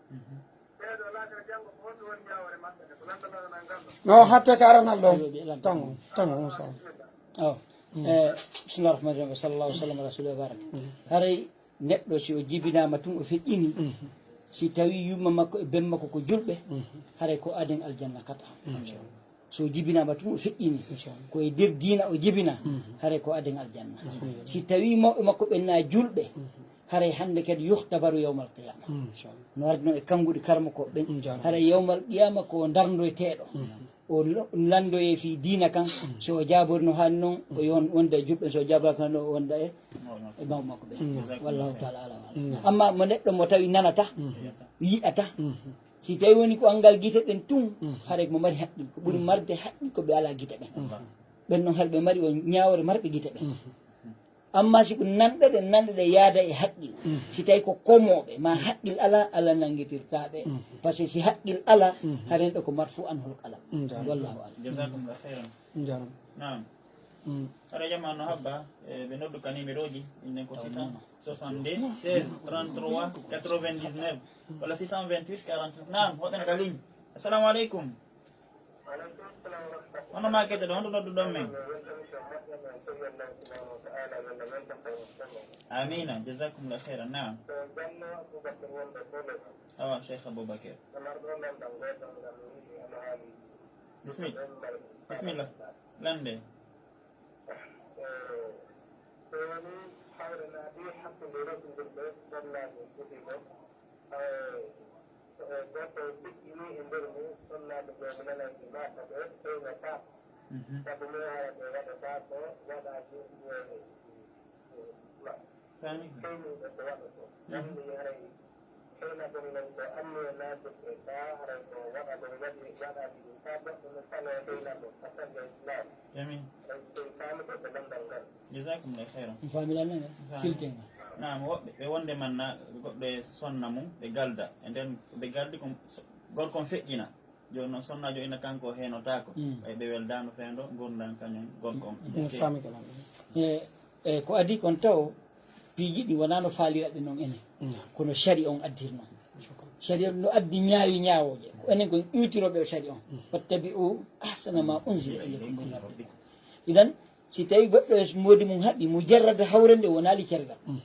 Mhm. No hatte ka aranal ɗon. Tan, tan, on sa. Aw. Eh, bismillah rahman rahim. Sallallahu alaihi wa sallam ala rasulillah wa barak. Haray neɗɗo si o jibinaama tun o feƴƴini, si tawi yumma makko e ben makko ko julɓe, haray ko aden aljanna kata. So o jibinaama tun o feƴƴini, ko e nder diina o jibina, haray ko aden aljanna. Si tawi mawɓe makko ɓen na julɓe, haray hannde kadi yuhtabaru yawmal qiyama. No ardi no e kannguɗi karamokooɓe ɓen, haray yawmal qiyama ko darndoyteeɗo. O lo-, lanndoyee fii diina kan, so o jaaborino haani non, o yon wonda e julɓe, so o jaaboraka non, o wonda e, e mawɓe makko ɓen. Wallahu taala alam. Amma mo neɗɗo mo tawi nanata, yi'ata, si tawi woni ko anngal gite ɗen tun, haray ko mo mari haqqil, ko ɓuri marde haqqil ko ɓe alaa gite ɓen. Ɓen non hara ɓe mari o ñaawore marɓe gite ɓen. Amma si ko nanɗe ɗe, nanɗe ɗe yaada e haqqil. Si tawi ko komooɓe, ma haqqil ala, ala nanngitirtaaɓe. Parce que si haqqil ala, haray ɗo ko marfu anhul qalam. Wallahu alam. Jazakumullah khairan. Naam. Hara jama no habba, eh, ɓe noddu ka numéro ji, innen ko six cent soixante-deux, seize, trente-trois, quatre-vingt-dix-neuf, walla six cent vingt-huit, quarante-huit. Naam, hoɗen ka ligne. Assalamu aleykum. Hono ma kete ɗo, honto nodduɗon men? Amina, jazakumullah khairan. Naam. Awa, Cheikh Aboubacar. Bismillah. Bismillah. Lande. E, so woni hawre naati hakkunde resondirɓe sonnaaji e suufiiɓe, e, e, gooto tiggini e nder mum sonnaaɓe ɓe mi nanay ɓe maaka ɓe ɓeynataa. Mhm. Sabu mum hara ɓe waɗataa ko waɗaaji e, e, ma. Fami. Feynuɓe ko waɗa ko. Mhm. Wonde haray Seyna ɗum noon ko anniya naatde e taa haray ko waɗa ɗum waɗi waɗaani ɗum taa goɗɗo no saloo seyna ɗum ka sariya Islam. Amin. Hay seytaane ko ko lanndal ngal. Jazakumullah khairan. Mi faami lan nene. Faami. Filtenga. Naam, woɓɓe ɓe wonde man na goɗɗo e sonna mum ɓe galda. E nden ɓe galdi ko so- gorko on feƴƴina. Jooni noon sonnaajo ina kanko heenotaako. Mm. Ɓay ɓe weldaano fewndo ngurndan kañum gorko on. Mm. Mi faami ko lan. E, e ko adii kon taw piiji ɗi wonaa no faaliraɗe noon enen. Mm. Kono sari on addirno. Sari on no addi ñaawi ñaawooje. Ko enen kon iwtirooɓe o sari on. Mm. Wattabi'u ahsana ma unzila ilaykum min rabbikum. Idan, si tawi goɗɗo e moodi mum haɓi, mujarrad hawre nde wonaali cergal. Mm.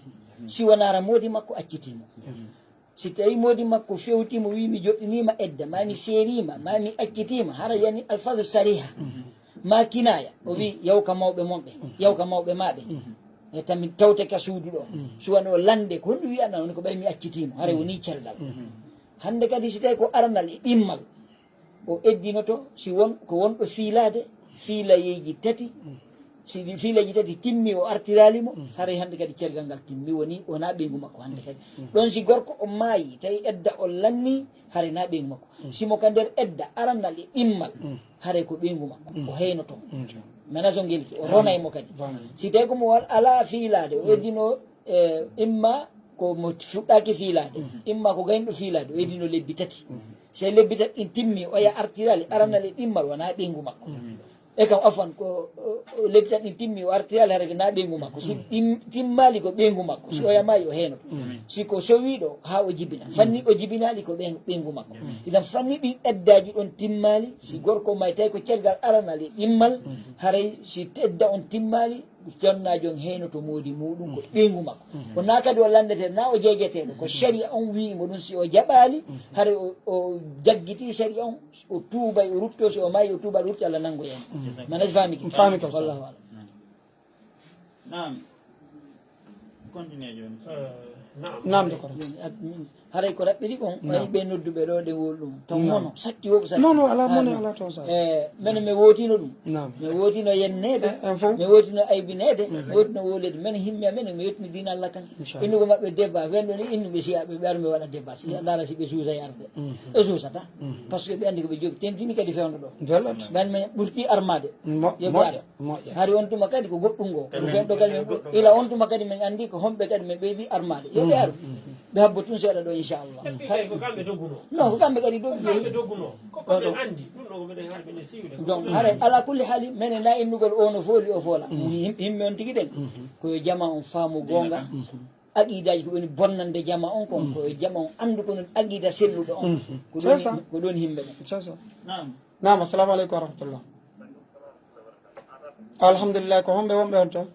Si wonaara moodi makko accitiimo. Mm. Si tawi moodi makko fewti mo wi mi joɗɗiniima edda, ma mi seeriima, ma mi accitiima, hara yani alfazu sariha, ma kinaya, o wi yawka mawɓe mon ɓe, yawka mawɓe ma ɓe. E tammi tawte ka suudu ɗo. Suwano lande ko honɗum wiyana woni ko ɓay mi accitiima, hara woni cergal. Hande kadi si tawi ko aranal e ɗimmal, o eddinoto si won ko wonɗo fiilaade, fiilayeeji tati, si ɗi fiilayeeji tati timmi o artiraali mo, haray hande kadi cergal ngal timmi, woni wona ɓeyngu makko hande kadi. Ɗon si gorko o maayi, tawi edda o lanni, haray na ɓeyngu makko. Si mo ka nder edda aranal e ɗimmal, haray ko ɓeyngu makko, o heynoto mo. Mena so ngelki, o ronay mo kadi. Si tawi ko mo wal-, alaa fiilaade, o eddino, e, imma ko mo fuɗɗaaki fiilaade, imma ko gaynuɗo fiilaade, o eddino lebbi tati. Si lebbi tati ɗin timmi, oya artiraali, aranal e ɗimmal, wona ɓeyngu makko. E kam, afwan, ko, o, o lebbi tati ɗin timmi, o artiraali, hara ko na ɓeyngu makko. Si ɗin timmaali ko ɓeyngu makko, si oya maayi, o heenoto. Si ko sowiiɗo haa o jibina, fanni o jibinaali ko ɓen-, ɓeyngu makko. Idan fanni ɗin eddaaji ɗon timmaali, si gorko maayi, tawi ko cergal aranal e ɗimmal, haray si edda on timmaali, sonnaajo on heynoto moodi muuɗum ko ɓeyngu makko. Ko na kadi o lanndete, na o jeejeteeɗo, ko sariya on wi'i mo ɗum, si o jaɓaali, hara o, o jaggiti sariya on, o tuubay, o rutto, si o maayi, o tuuba, o rutti, Allah nanngoya mo. Mana faami ki? Faami ko. Wallahu a'lam. Naam. Continue jooni. Eh, naam. Naam, doktor. Jooni, at-, min, haray ko raɓɓiɗi kon, naam, ɓay ɓe nodduɓe ɗo, ɗe wol ɗum. Taw, naam, mono, satti wo ko satti. Non, non, alaa mone, alaa toon satti. Eh, mene mi wootino ɗum. Naam. Mi wootino yenneede. Eh, en fof. Mi wootino aybineede. Mi wootino wooleede. Mene himme amen, mi wootino diina Allah kan. Inchallah. Innugo maɓɓe débat, wen ɗo ni innuɓe si ɓe, ɓe ar mi waɗa débat. Si a ndaara si ɓe suusa e arde. Ɓe suusata. Parce que ɓe anndi ko ɓe jogi. Tentini kadi fewndo ɗo. Ɓen men ɓurti armaade. Mo-, yo ɓe ar. Moƴƴa, moƴƴa. Hari on tuma kadi ko goɗɗum ngo. Ko fewndo kadi men ɓur-, ila on tuma kadi men anndi ko homɓe kadi men ɓeydi armaade. Yo ɓe aru. Ɓe habbo tun seeɗa ɗo, inchallah. Ɓe mbi kay ko kamɓe dogguno. Non, ko kamɓe kadi doggi. Ko kamɓe dogguno. Ko kamɓe anndi. Ɗum ɗo ko minen har minen siwde. Donc, haray ala kulli haali, menen na innugol o no fooli, o foola. Him-, himme on tigi ɗen. Ko yo jama on faamu goonga. Aqiidaaji ko woni bonnande jama on kon, ko yo jama on anndu ko non aqiida selluɗo on. Ko ɗon, c'est ça, ko ɗon himɓe ɓen. C'est ça. Naam. Naam, assalamu aleykum wa rahmatullah. Alhamdulillah, ko homɓe wonɓe on to?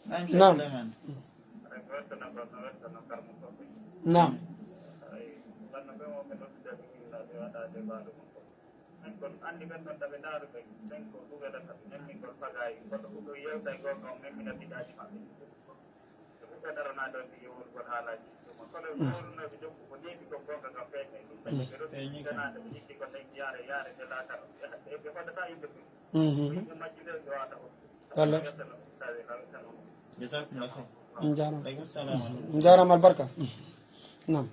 Naam. Naam. Min kon anndi ɓen ɗon taɓe ndaaruɓe, ɓen ko ɗuɓe ɗon taɓe memmingol fagaayi, goɗɗo fof ko yewta e goonga on memmina bid'aaji maɓɓe. Ɓe fof ɓe daranaade on ɓe yewrugol haalaaji ɗum on. Kono ɓe wowlunoo ɓe jokku ko neeɓi ko goonga ngam feeña e ɗum, ɓe ɓe rokki danaade ɓe yidde ko tawi yaare, yaare nde laakara. Ɓe, ɓe, ɓe faddataa yimɓe fof. Ko yimɓe majjude ɓe wata on. Wallay. Jazakumullah khair. On jaaraama. Aleykum salam. On jaaraama albarka. Naam.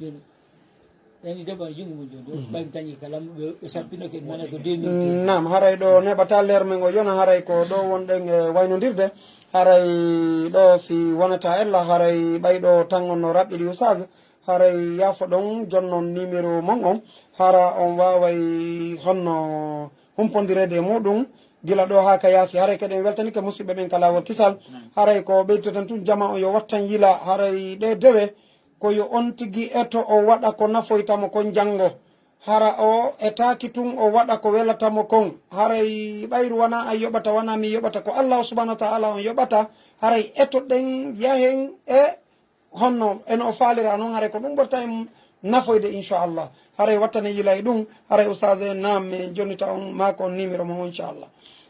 Ɗen ɗi debbo e junngo mum jooni, ɗo ɓay mi dañi kala, ɓe, ɓe sappinoke, mana ko deux mille. Naam, haray ɗo neɓata leer men o yona, haray ko ɗo wonɗen e waynondirde. Haray ɗo si wonata ella, haray ɓay ɗo tan on no raɓɓiɗi Oustaz, haray yaafo ɗon jonnon numéro mon on, hara on waaway honno humpondireede e muɗum. gila ɗo haa ka yaasi. Haray kadi en weltanike musidɓe ɓen ka laawol kisal. Haray ko ɓeytoten tun jama on yo wattan yila. Haray ɗe dewe ko yo on tigi eto o waɗa ko nafoyta mo kon janngo. Hara o etaaki tun o waɗa ko welata mo kon. Haray ɓayru wona an yoɓata, wona min yoɓata, ko Allahu subhanahu wa ta'ala on yoɓata. Haray eto ɗen yahen e honno eno o faalira non, haray ko ɗum ɓurta en nafoyde, inchallah. Haray wattane yila e ɗum, haray Oustaz en, naam, mi jonnita on maako on numéro mo, inchallah.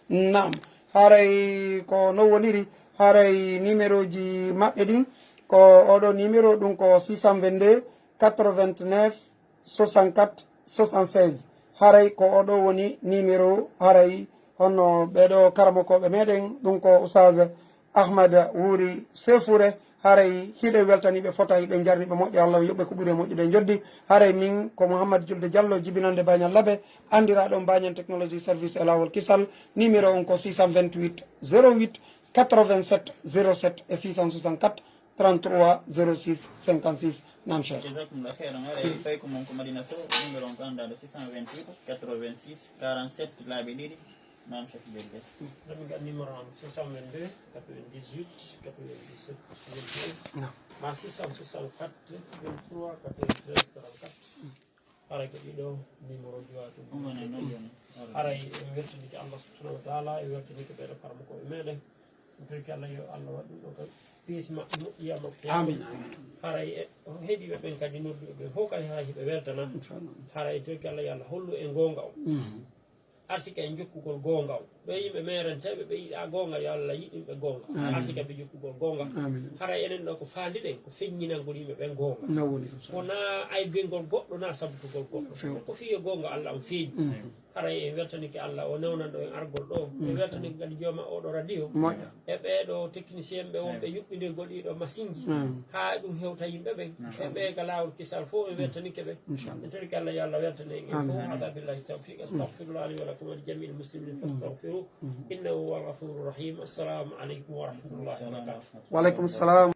Naam, haray ko non woniri. Haray numéroji maɓɓe ɗin ko oɗo numéro, ɗum ko six cent vingt-deux quatre-vingt-neuf soixante-quatre soixante-seize. Haray ko oɗo woni numéro, haray honno ɓeɗo karamokooɓe meɗen, ɗum ko Oustaz Ahmad Wuri Sefure. Haray hiɗe weltani ɓe fota, hiɗe jarni ɓe moƴƴa, Allah yoɓɓe ko ɓuri e moƴƴude e joddi. Haray min ko Mouhammad Julde Diallo, jibinande Bañal Labe, andiraaɗo on Bañal Technologie Service e laawol kisal. Numéro on ko six cent vingt-huit zéro huit quatre-vingt-sept zéro sept e six cent soixante-quatre trente-trois zéro six cinquante-six. Naam, Cheikh. Jazakumullah khairan. Haray fay ko mon ko Madina Sow, numéro on ko anndaa ɗo, six cent vingt-huit quatre-vingt-six quarante-sept, laabi ɗiɗi. Naam, Cheikh Diop. Ɗum min ngal numéro am, six cent vingt-deux quatre-vingt-dix-huit quatre-vingt-dix-sept soixante-quinze. Naam. Ma six cent soixante-quatre vingt-trois quatre-vingt-treize trente-quatre. Haray ko ɗiɗo numéro ji wato. Ɗum woni noon woni. Haray en weltanike Allah subhanahu wa ta'ala, en weltanike ɓeɗo karamokooɓe meɗen. En torike Allah yo Allah waɗ ɗum ɗo kam peesi maɓɓe moƴƴiya maɓɓe. Amin, amin. Haray e heɗiiɓe ɓen kadi, nodduɓe ɓen fof kadi haray hiɓe weltana. Inchallah. Haray en torike Allah yo Allah hollu en goonga on. Mhm. Arsika en jokkugol goonga on. Ɓe yimɓe meerenteeɓe ɓe yiɗa goonga, yo Allah yiɗ yimɓe goonga. Amin. Arsika ɓe jokkugol goonga. Amin. Haray enen ɗo ko faandiɗen ko feññinangol yimɓe ɓen goonga. No woni, inchallah. Wona aybingol goɗɗo na sabutugol goɗɗo. Few. Ko fii yo goonga Allah on feeñi. Mhm. Haray en weltanike Allah o newnanɗo en argol ɗo. En weltanike kadi jooma oɗo radio. Moƴƴa. E ɓeɗo technicien ɓe wonɓe yuɓɓindirgol ɗiɗo masinji. Mm. Haa ɗum hewta yimɓe ɓen. E ɓe ka laawol kisal fof en weltanike ɓe. Inchallah. En torike Allah yo Allah weltane en fof. Amin. Hada billahi tawfiq. Astaghfirullah li wa lakum wa li jami'il muslimin fastaghfiruh. Innahu huwal ghafurur rahim. Assalamu alaikum wa rahmatullahi wa barakatuh. Wa alaikum salam.